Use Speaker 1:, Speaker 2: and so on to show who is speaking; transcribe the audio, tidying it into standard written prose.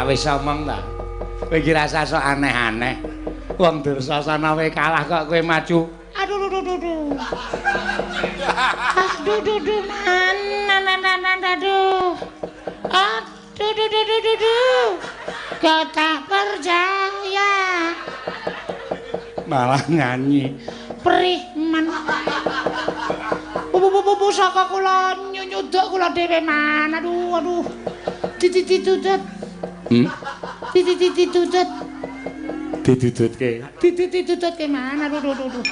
Speaker 1: Wis omong ta. Kowe iki rasa sok aneh-aneh. Wong Dursasana wae kalah kok kowe maju.
Speaker 2: Aduh duh duh duh. Aduh duh duh man nan aduh. Aduh duh duh duh duh. Kau tak percaya.
Speaker 1: Malah nyanyi.
Speaker 2: Perih man. Bu saka kula nyunyuduk kula dhewe man. Aduh aduh. Dititutut. Dititutut.
Speaker 1: Ditututke.
Speaker 2: Dititututke man. Aduh aduh aduh.